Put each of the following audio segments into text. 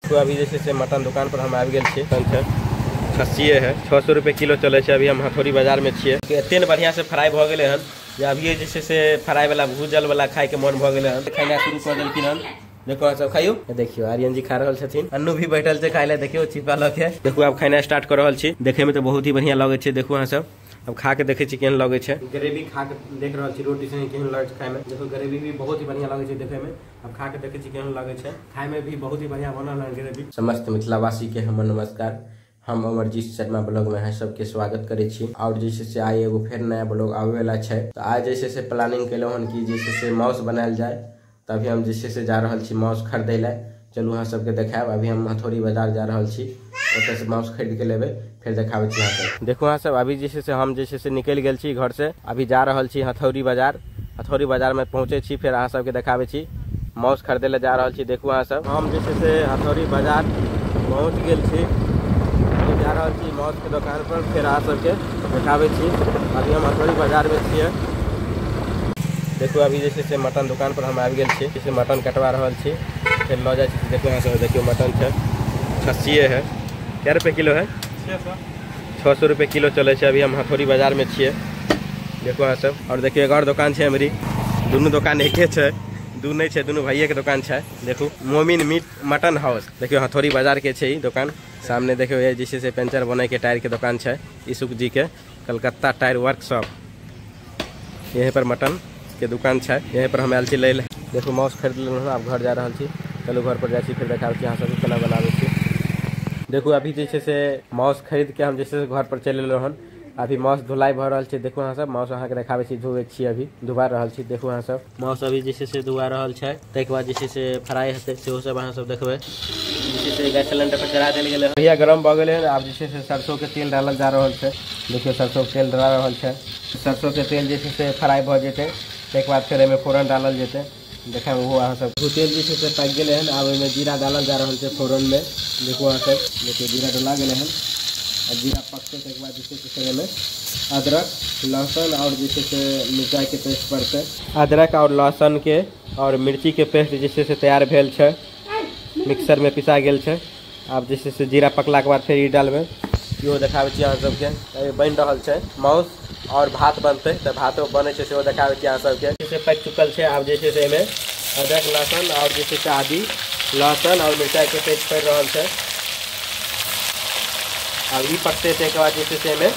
तो अभी जे छै से मटन दुकान पर हम आबि गेल छी। खस्सिए है 600 रुपये किलो चलै छै। अभी हम हथौड़ी बाजार में छियै। एते ने बढ़िया से फ्राई भऽ गेलै हन जे अभिये जे छै से फ्राई वाला भूजल वाला खाय के मन भऽ गेलै हन। खेनाइ शुरू कऽ देलखिन हन। देखो अहाँ सब खाइयो। देखियो आर्यन जी खा रहल छथिन, अन्नू भी बैठल छै खाय ले। देखियो छिपा लऽ के। देखू आब खेनाइ स्टार्ट कऽ रहल छी। देखे में तऽ बहुत ही बढ़िया लगै छै। देखू अहाँ सब अब खा के देखे छी केहन लगै छै। ग्रेवी खा के देख रहल छी रोटी संगे केहन लगै छै खाय में। देखो ग्रेवी भी बहुत ही बढ़िया लगै छै देखे में। अब खा के देखे छी केहन लगै छै खाय में भी बहुत ही बढ़िया बनल है ग्रेवी। समस्त मिथिलावासी के हमर नमस्कार। हम अमरजीत शर्मा ब्लॉग में अहाँ सबके स्वागत करै छी। और जे छै से आइ एगो फेर नया ब्लॉग आबै वाला छै। तो आइ जे छै से प्लानिंग केलहुँ हन कि जे छै से माउस बनायल जाय। तभी हम जे छै से जा रहल छी माउस खरीदै लए। चलू अहाँ सबके देखायब। अभी हम हथौड़ी बाजार जा रहल छी, ओतऽ से माउस खरीद के लेबै, फेर देखाबै छी अहाँ सब। देखू अहाँ सब अभी जे छै से हम जे छै से निकलि गेल छी घर से। अभी जा रहल छी हथौड़ी बाजार। हथौड़ी बाजार में पहुँचे छी, फेर अहाँ सबके देखाबै छी। माउस खरीदै लए जा रहल छी। देखू अहाँ सब हम जे छै से हथौड़ी बाजार पहुँच गेल छी। जा रहल छी माउस के दुकान पर, फेर अहाँ सबके देखाबै छी। अभी हम हथौड़ी बाजार में छियै। देखू अभी जे छै से मटन दुकान पर हम आबि गेल छी। जैसे मटन कटवा रहल छी, फेर लऽ जाइ छी। देखू अहाँ सब देखियौ मटन छै खस्सिए है। कै रुपये किलो है? 600 रुपये किलो चलै छै। अभी हम हथौड़ी बाजार में छियै। देखू अहाँ सब। और देखियौ एक और दोकान छै हमरी। दुनू दोकान एके छै, दू नहि छै, दुनू भाइये के दोकान छै। देखू मोमिन मीट मटन हाउस। देखियौ हथौड़ी बाजार के छै ई दोकान। सामने देखियौ जे छै से पंचर बनै के टायर के दोकान छै, ईसुक जी के कलकत्ता टायर वर्कशॉप। यहीं पर मटन के दुकान छै। यहीं पर हम आयल छी लै लए। देखू माउस खरीद लेलहुँ, आब घर जा रहल छी। चलू घर पर जाइ छी, फिर देखाबै छी अहाँ सबके केना बनाबै छी। देखू अभी जे छै से माउस खरीद के हम जे छै से घर पर चलि एलहुँ हन। अभी माउस धुलाई भऽ रहल छै। देखू अहाँ सब माउस अहाँके देखाबै छी, धोबै छी, अभी धुआ रहल छी। देखू अहाँ सब माउस अभी जे छै से धुआ रहल छै। ताहिके बाद जे छै से फ्राई हेतै, सेहो सब अहाँ सब देखबै। जे छै से गैस सिलेंडर पर चढ़ा देल गेलै। भैया गरम भऽ गेलै हन। आब जे छै से सरसों के तेल डालल जा रहल छै। देखियौ सरसों के तेल डाल रहल छै। सरसों के तेल जे छै से फ्राई भऽ जेतै, ताहिके बाद फेर एहिमे फोरन डालल जेतै। देखायब ओहो अहाँ सब। तेल जे छै से पाकि गेलै हन। आब एहिमे जीरा डालल जा रहल छै फोरन मे। देखू अहाँ सब, देखियौ जीरा डला गेलै हन। आ जीरा पकतै ताहिके बाद जे छै से फेर एहिमे अदरक लहसुन और जे छै से मिरचाइ के पेस्ट पड़तै। अदरक और लहसुन के और मिर्ची के पेस्ट जे छै से तैयार भेल छै, मिक्सर में पिसा गेल छै। आब जे छै से जीरा पकलाके बाद फेर ई डालबै। इहो देखाबै छी अहाँ सबके। बनि रहल छै माउस और भात बनतै, तऽ भातो बनै छै सेहो देखाबै छी अहाँ सबके। से पकि चुकल छै। आब जे छै से एहिमे अदरक लहसुन और जे छै से आदि लहसुन और मिरचाइ के पेस्ट पड़ि रहल छै। आब ई पकतै ताहिके बाद जे छै से एहिमे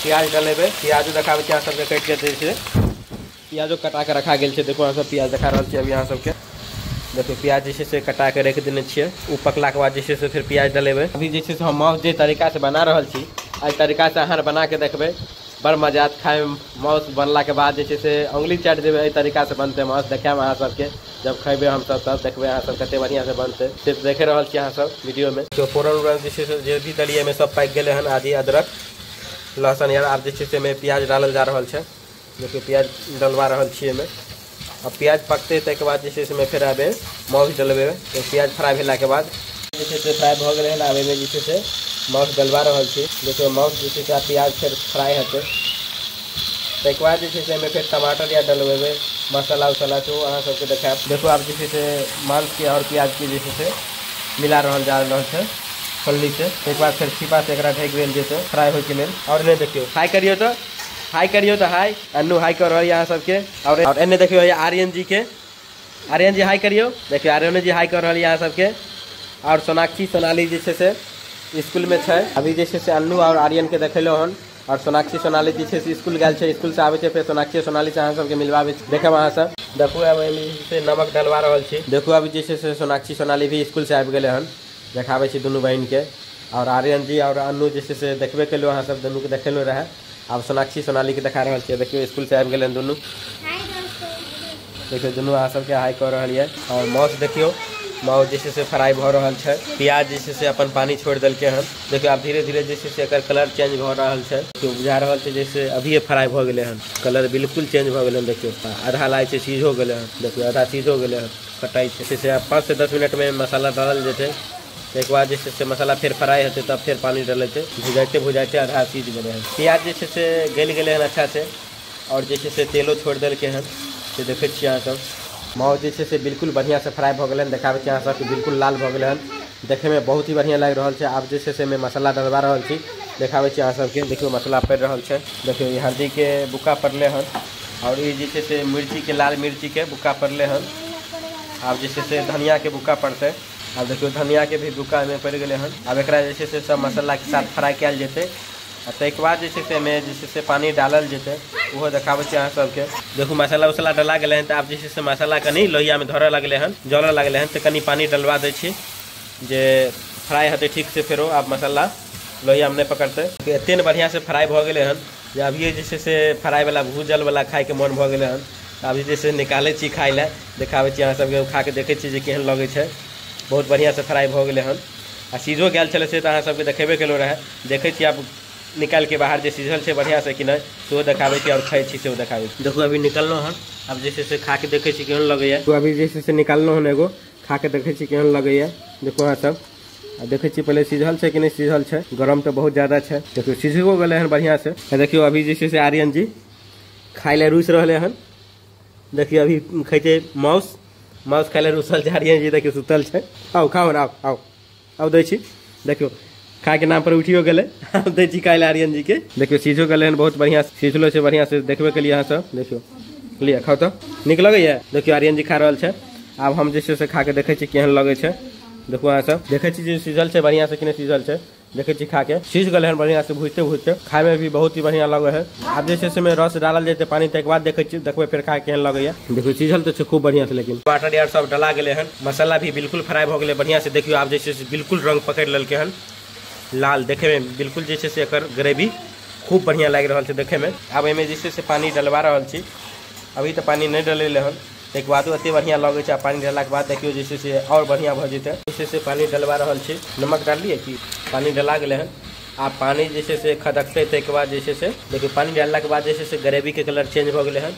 प्याज डलेबै। प्याजो देखाबै छी अहाँ सबके काटि के जे छै प्याजो कटा के रखा गेल छै। देखू अहाँ सब प्याज देखा रहल छी अभी अहाँ सबके। देखियौ प्याज जे छै से कटा के राखि देने छियै। ओ पकलाके बाद जे छै से फेर प्याज डलेबै। अभी जे छै से हम माउस जे तरीका से बना रहल छी, एहि तरीका से अहाँ बना के देखबै, बड़ मजा आयत खायमे। माउस बनलाके बाद जे छै से उंगली चाटि देबै। एहि तरीका से बनतै माउस। देखायब अहाँ सबके जब खेबै हमसब तब देखबै अहाँ सब कते बढ़िया से बनतै। सिर्फ देखे रहल छी अहाँ सब वीडियो में। तो फोरन उरन जे छै से जे भी देलियै एहिमे सब पाकि गेलै हन। आदि अदरक लहसुन यार। आब जे छै से एहिमे प्याज डालल जा रहल छै। देखियौ प्याज डलवा रहल छियै एहिमे। अब प्याज पकतै ताहिके बाद जे छै से फेर आबे माउस डलबेबै। तो प्याज फ्राई भेलाके बाद जे छै से फ्राई भऽ गेलै हन। आब एहिमे जे छै से माउस डलवा रहल छी। देखियौ माउस जे छै से प्याज फेर फ्राई हेतै। ताहिके बाद जे छै से एहिमे फेर टमाटर या डलबेबै, मसाला उसाला सेहो अहाँ सबके देखायब। देखू आब जे छै से मांस के और प्याज के जे छै से मिला रहल जा रहल छै फल्ली से। ताहिके बाद फेर छिपा से एकरा ढकि देल जेतै फ्राई होइके लेल। और नहि देखियौ हाई करियौ तऽ हाई करियौ तऽ हाई अन्नू हाई कर रहल अहाँ सबके। और एन्ने देखियौ आर्यन जी के, आर्यन जी हाई करियौ। देखियौ आर्यन जी हाई कर रहल अहाँ सबके। और सोनाक्षी सोनाली जे छै से स्कूल में छै। अभी जे छै से अन्नू और आर्यन के देखेलहुँ हन। और सोनाक्षी सोनाली जे छै से स्कूल गेल छै। स्कूल से आबै छै फेर सोनाक्षी सोनाली से अहाँ सबके मिलवाबै छी। देखब अहाँ सब। देखू आब एहिमे जे छै से नमक डलवा रहल छी। देखू अभी जे छै से सोनाक्षी सोनाली भी स्कूल से आबि गेलै हन। देखाबै छी दुनू बहिन के। और आर्यन जी और अन्नू जे छै से देखबे केलहुँ अहाँ सब, दुनू के देखेलहुँ रहए। आब सोनाक्षी सोनाली के देखा रहल छियै। देखियौ स्कूल से आबि गेलै हन दुनू। देखियौ दुनू अहाँ सबके हाई कऽ रहल यऽ। और माउस देखियौ माउस जे छै से फ्राई भऽ रहल छै। प्याज जे छै से अपन पानी छोड़ि देलकै हन। देखियौ आब धीरे धीरे जे छै से एकर कलर चेंज भऽ रहल छै। देखियौ बुझा रहल छै जैसे अभिये फ्राई भऽ गेलै हन। कलर बिल्कुल चेंज भऽ गेलै हन। देखियौ आधा लागै छै सीझो गेलै हन। देखियौ आधा सीझो गेलै हन, कटाइ छै। से आब 5 से 10 मिनट में मसाला डालल जेतै। ताहिके बाद जे छै से मसाला फेर फ्राई हेतै, तब फेर पानी डलेतै। भुजाइते भुजाइते आधा सीझ गेलै हन। प्याज जे छै से गलि गेलै हन अच्छा से। और जे छै से तेलो छोड़ि देलकै हन, से देखै छियै अहाँ सब। माउस जे छै से बिल्कुल बढ़िया से फ्राई भऽ गेलै हन। देखाबै छी अहाँ सबके बिल्कुल लाल भऽ गेलै हन। देखे में बहुत ही बढ़िया लागि रहल छै। आब जे छै से एहिमे मसाला डलवा रहल छी, देखाबै छी अहाँ सबके। देखियौ मसाला पड़ि रहल छै, देखियौ ई हल्दी के बुक्का पड़लै हन और ई जे छै से मिर्ची के, लाल मिर्ची के बुक्का पड़लै हन। आब जे छै से धनिया के बुक्का पड़तै। आब देखियौ धनिया के भी बुक्का एहिमे पड़ि गेलै हन। आब एकरा जे छै से सब मसाला के साथ फ्राई कयल जेतै आ ताहिके बाद जे छै से एहिमे जे छै से पानी डालल जेतै, ओहो देखाबै छी अहाँ सबके। देखू मसाला उसाला डला गेलै हन, तऽ आब जे छै से मसाला कनि लोहियामे धरऽ लगलै हन, जलऽ लगलै हन, तऽ कनि पानी डलवा दै छी जे फ्राई हेतै ठीक से। फेरो आब मसाला लोहियामे नहि पकड़तै। एते ने बढ़िआँ से फ्राई भऽ गेलै हन जे अभिये जे छै से फ्राई वाला भूजल वाला खाइके मन भऽ गेलै हन। अभी जे छै निकालै छी खाइ लए, देखाबै छी अहाँ सबके, खाके देखै छी जे केहन लगै छै। बहुत बढ़िआँ से फ्राई भऽ गेलै हन आ सीझो गेल छलै से तऽ अहाँ सबके देखेबे केलहुँ रहए। देखै छी आब निकालि के बाहर जे सीझल छै बढ़िआँ से कि नहि, सेहो देखाबै छी और खाइ छी सेहो देखाबै छी। देखू अभी निकललहुँ हन, आब जे छै से खाके देखै छी केहन लगैया। अभी जे छै से निकाललहुँ हन एगो, खाके देखै छी केहन लगैया। देखू अहाँ सब, आ देखै छी पहिले सीझल छै कि नहि सीझल छै। गरम तऽ बहुत ज्यादा छै, देखियौ सीझो गेलै हन बढ़िआँ से। देखियौ अभी जे छै से आर्यन जी खाइ लए रुसि रहलै हन। देखियौ अभी खैतै माउस, माउस खाइ लए रुसल छै आर्यन जी। देखियौ सुतल छै। आउ खाउ ने, आउ आउ आउ दै छी। देखियौ खायके नाम पर उठियो गेलै, आब दै छी खाइ लए आर्यन जी के। देखियौ सीझो गेलै हन बहुत बढ़िआँ, सीझलो छै बढ़िआँ से, देखबे केलियै अहाँ सब। देखियौ लिअ खाउ तऽ नीक लगैया। देखियौ आर्यन जी खा रहल छै। आब हम जे छै से खाके देखै छी केहन लगै छै। देखू अहाँ सब, देखै छी जे सीझल छै बढ़िआँ से कि नहि सीझल छै। देखै छी खाके सीझ गेलै हन बढ़िआँ से, भुजते भुजते खायमे भी बहुत ही बढ़िआँ लगै है। आब जे छै से रस डालल जेतै पानी, ताहिके बाद देखै छी, देखबै फेर खाके केहन लगैया। देखियौ सीझल तऽ छै खूब बढ़िआँ से, लेकिन टमाटर यार सब डला गेलै हन, मसाला भी बिल्कुल फ्राई भऽ गेलै बढ़िआँ से। देखियौ आब जे छै से बिल्कुल रंग पकड़ि लेलकै हन लाल, देखैमे बिल्कुल जे छै से एकर ग्रेवी खूब बढ़िआँ लागि रहल छै देखैमे। आब एहिमे जे छै से पानी डलवा रहल छी, अभी तऽ पानी नहि डलेलै हन, ताहिके बादो एते बढ़िआँ लगै छै। आ पानी डललाके बाद देखियौ जे छै से आओर बढ़िआँ भऽ जेतै। जे छै से पानी डलवा रहल छी, नमक डाललियै कि पानी डला गेलै हन। आब पानी जे छै से खदकतै, ताहिके बाद जे छै से देखियौ पानी डाललाके बाद जे छै से ग्रेवीके कलर चेंज भऽ गेलै हन।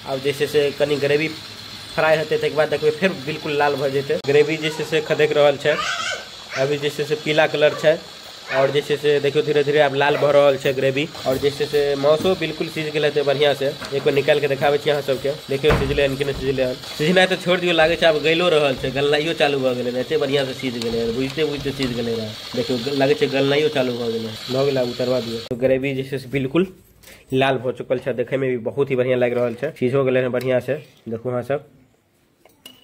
आब जे छै से कनि ग्रेवी फ्राई हेतै, ताहिके बाद देखबै फेर बिल्कुल लाल भऽ जेतै। ग्रेवी जे छै से खदकि रहल छै, अभी जे छै से पीला कलर छै और जे छै से देखियौ धीरे धीरे आब लाल भऽ रहल छै ग्रेवी। और जे छै से मासो बिल्कुल सीझ गेल हेतै बढ़िआँ से। एक बेर निकालि के देखाबै छी अहाँ सबके, देखियौ सीझलै हन कि नहि सीझलै हन। सीझनाइ तऽ छोड़ि दियौ, लागै छै आब गलिओ रहल छै, गलनाइयो चालू भऽ गेलै, एते बढ़िआँ से सीझ गेलै हन, बुझिते बुझिते सीझ गेलै रहए। देखियौ लागै छै गलनाइयो चालू भऽ गेलै, भऽ गेलै आब उतरवा दियौ। ग्रेवी जे छै से बिल्कुल लाल भऽ चुकल छै, देखैमे भी बहुत ही बढ़िआँ लागि रहल छै, सीझो गेलै हन बढ़िआँ से। देखू अहाँ सब,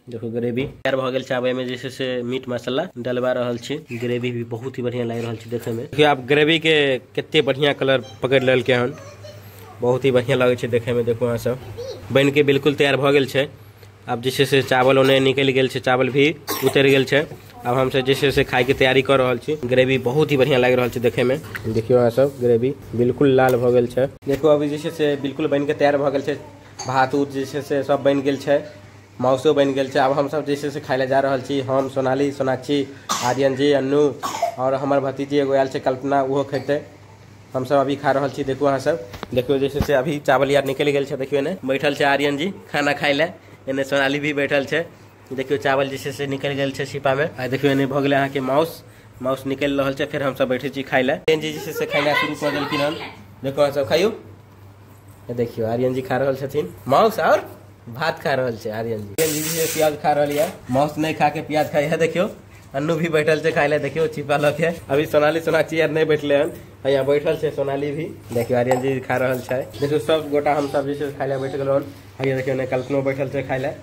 देखो ग्रेवी तैयार भऽ गेल छै। आब एहिमे जे छै से मीट मसाला डलवा रहल छी। ग्रेवी भी बहुत ही बढ़िया लागि रहल छै देखै में। देखियौ आब ग्रेवी के कते बढ़िया कलर पकड़ि लेलकै हन, बहुत ही बढ़िया लगै छै देखै में। देखू अहाँ सब, बनि के बिल्कुल तैयार भऽ गेल छै। आब जे छै से चावल ओने निकलि गेल छै, चावल भी उतरि गेल छै। आब हमसब जे छै से खाय के तैयारी कऽ रहल छी। ग्रेवी बहुत ही बढ़िया लागि रहल छै देखै में। देखियौ अहाँ सब, ग्रेवी बिल्कुल लाल भऽ गेल छै। देखू अभी जे छै से बिल्कुल बनि के तैयार भऽ गेल छै। भात उत जे छै से सब बनि गेल छै, माउसो बनि गेल छै। आब हमसब जे छै से खाइ लए जा रहल छी। हम, सोनाली, सोनाक्षी, आर्यन जी, अन्नू और हमर भतीजी एगो आयल छै कल्पना, ओहो खेतै। हमसब अभी खा रहल छी। देखू अहाँ सब, देखियौ जे छै से अभी चावल यार निकलि गेल छै। देखियौ एने बैठल छै आर्यन जी खाना खाइ लए, एने सोनाली भी बैठल छै। देखियौ चावल जे छै से निकलि गेल छै छिपा में। आ देखियौ एने भऽ गेलै अहाँके माउस, माउस निकलि रहल छै। फेर हमसब बैठे छी खाइ लए। आर्यन जी जे छै से खाना शुरू कऽ देलखिन हन। देखू अहाँ सब खाइयौ। देखियौ आर्यन जी खा रहल छथिन माउस और भात खा रहल छै आर्यन जी। आर्यन जी प्याज खा रहल ये, माउस नहीं खा के प्याज खाइ है। देखियौ अन्नू भी बैठल छै खाइ लए, देखियौ छिपा लऽ के। अभी सोनाली सोनाक्षी यार नहीं बैठले हन, यहाँ बैठल छै सोनाली भी। देखियौ आर्यन जी खा रहल छै। देखियौ सब गोटा हमसब जे छै खाइ लए बैठ गेलहुँ हन। देखियौ एने कल्पनो बैठल छै खाइ लए,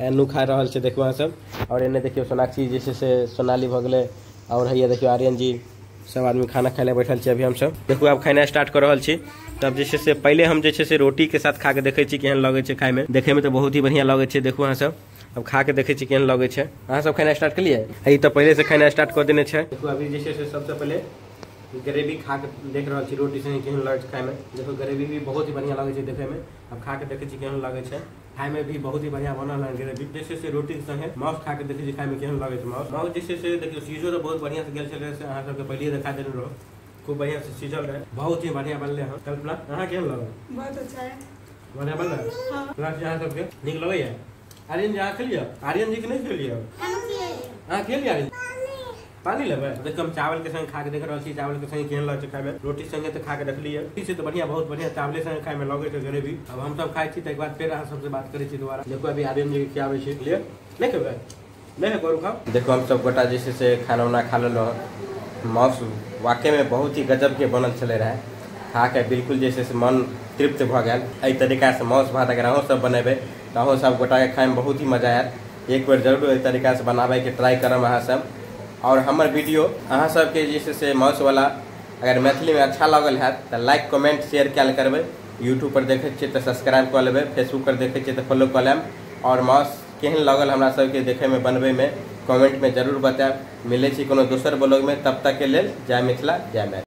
अन्नू खा रहल छै। देखियौ अहाँ सब, और एने देखियौ सोनाक्षी जे छै से सोनाली भऽ गेलै, और हैया देखियौ आर्यन जी। सब आदमी खाना खाइ लए बैठल छी अभी हमसब। देखू आब खाना स्टार्ट कऽ रहल छी। तब जे छै से पहिले हम जे छै से रोटी के साथ खा के देखै छी केहन लगै छै खायमे। देखैमे तऽ बहुत ही बढ़िया लगै छै। देखू अहाँ सब, अब खा के देखै छी केहन लगै छै। अहाँ सब खाना स्टार्ट केलियै? ई तऽ पहिले से खाना स्टार्ट कऽ देने छै। देखू अभी जे छै से सबसे पहिले ग्रेवी खा के देख रहल छी रोटी संगे केहन लगै छै खायमे। देखू ग्रेवी भी बहुत ही बढ़िया लगै छै देखैमे। अब खा के देखै छी केहन लगै छै खायमे, भी बहुत ही बढ़िया बनल है ग्रेवी। जे छै से रोटी के संगे माउस खा के देखै छी खायमे केहन लगै छै। माउस माउस जे छै से देखियौ सीझो तऽ बहुत बढ़िया से गेल छलै, से अहाँ सबके पहिले देखा देने रहौ। खूब बढ़िया से सीझल रहे, बहुत ही बढ़िया बनले हन। कल्पना अहाँ केहन लगल? बहुत अच्छा है, बढ़िया बनल है। हां अहाँ सबके नीक लगैया? आर्यन जी अहाँ खेलियै? आर्यन जी के नहि खेलियै? अहाँ खेलियै? आर्यन पानी लेबै? देखियौ हम चावल के संग खा के देख रहल छी, चावल के संग केहन लगै छै खायमे। रोटी संगे तऽ खा के देखलियै, से तऽ बढ़िया, बहुत बढ़िया चावले संगे खायमे लगै छै ग्रेवी। अब हम सब खाइ छी, ताहिके बाद फेर अहाँ सबसे बात करै छी दोबारा। देखो अभी आर्यन जी के खियाबै छी। लिए नहि खेबै? ले गोरू खाओ। देखो हम सब गोटा जे छै से खाना उना खा लेलहुँ। माउस वाकई में बहुत ही गजब के बनल छलै रहए, खा के बिल्कुल जे छै से मन तृप्त भऽ गेल। एहि तरीका से माउस भात अगर अहूँ सब बनेबै तऽ अहूँ सब गोटाके खाइमे बहुत ही मजा आयत। एक बेर जरूर एहि तरीका से बनाबैके ट्राई करब अहाँ सब। और हमर वीडियो अहाँ सबके जे छै से माउसवला अगर मैथिलीमे अच्छा लागल हैत तऽ लाइक कमेंट शेयर कयल करबै। यूट्यूब पर देखै छियै तऽ सब्सक्राइब कऽ लेबै, फेसबुक पर देखै छियै तऽ फॉलो कऽ लेब। और माउस केहन लागल हमरा सबके देखैमे बनबैमे कमेंटमे जरूर बतायब। मिलै छी कोनो दोसर ब्लॉगमे, तब तकके लेल जय मिथिला जय मैथिली।